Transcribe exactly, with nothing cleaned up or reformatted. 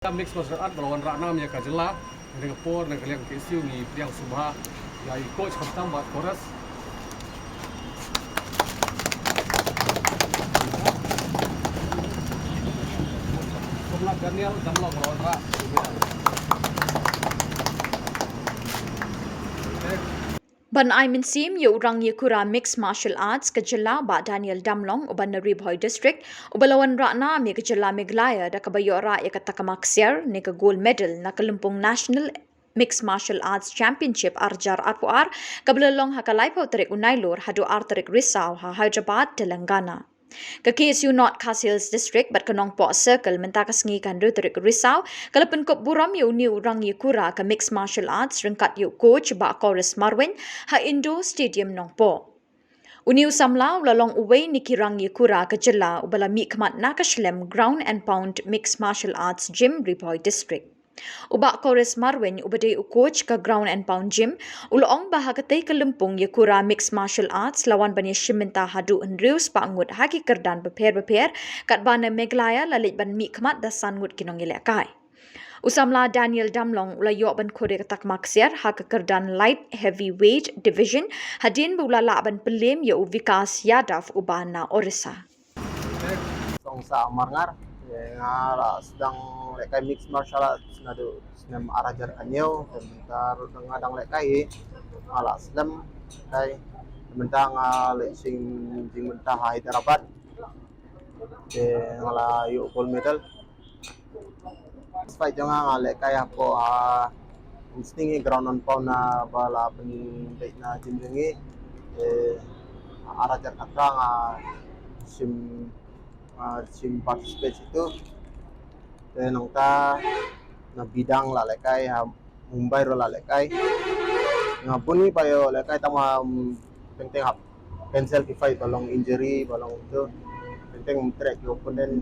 Mixed martial art ba la wanrah nam ïa ka jylla. Ngi ka por ngi ka liang K S U ngi pdiang sngewbha ïa i coach khamtam bad Chorus. Kumla Daniel Damlong ba la wanrah. Ban ai mynsiem ïa u rang ïakura Mixed Martial Arts ka jylla, Bah Daniel Damlong uba na Ri Bhoi District, uba la wanrah nam ïa ka jylla Meghalaya da kaba ïoh rah ïa ka takma ksiar ne ka gold medal na ka lympung National Mixed Martial Arts Championship ar hajar arphew ar, kaba la long ha ka laiphew tarik u Nailur haduh ar tarik Risaw ha Hyderabad, Telangana. Ka K S U North Khasi Hills District bad ka Nongpoh Circle mynta ka sngi ka hynriew tarik Risaw ka la pynkup burom ïa une u rang ïakura ka Mixed Martial Arts ryngkat ïa u coach Bah Chorus Marwein ha Indoor Stadium Nongpoh. Une u samla u la long uwei na ki rang ïakura ka jylla uba la mihkhmat na ka shlem Ground and Pound Mixed Martial Arts Gym, Ri Bhoi District. U Bah Chorus Marwein uba dei u coach ka Ground and Pound Gym u la ong ba ha katei ka lympung ïakura Mixed Martial Arts la wan ban ïashim bynta haduh hynriew spah ngut ha ki kyrdan bapher bapher, katba na Meghalaya la leit ban mihkhmat da san ngut ki nongïalehkai. U samla Daniel Damlong u la ïoh ban khur ïa ka takma ksiar ha ka kyrdan Light Heavyweight Division hadien ba u la lah ban pynlem ïa u Vikas Yadav uba na Orissa. Song Sa Marngar, eh, nga la sdang lehkai mixed martial arts naduh snem ar hajar khathynñiew, te mynta ruh nga dang lehkai hi, nga la slem kai, mynta nga leit shim jingmyntoi ha Hyderabad, te nga la ïoh gold medal. Fight jong nga nga lehkai hapoh, ah, Instinct Ground and Pound na ba la pynbeit na gym jong ngi. Eh, ar hajar khatphra nga shim, ah, shim participate itu. Te nangta na bidang la lehkai, ha Mumbai ruh la lehkai. Nga bun ngi ba ïoh lehkai tang ma, mm, teng teng hap cancel ki fight ba long injury ba long itu. Teng teng trek ki opponent.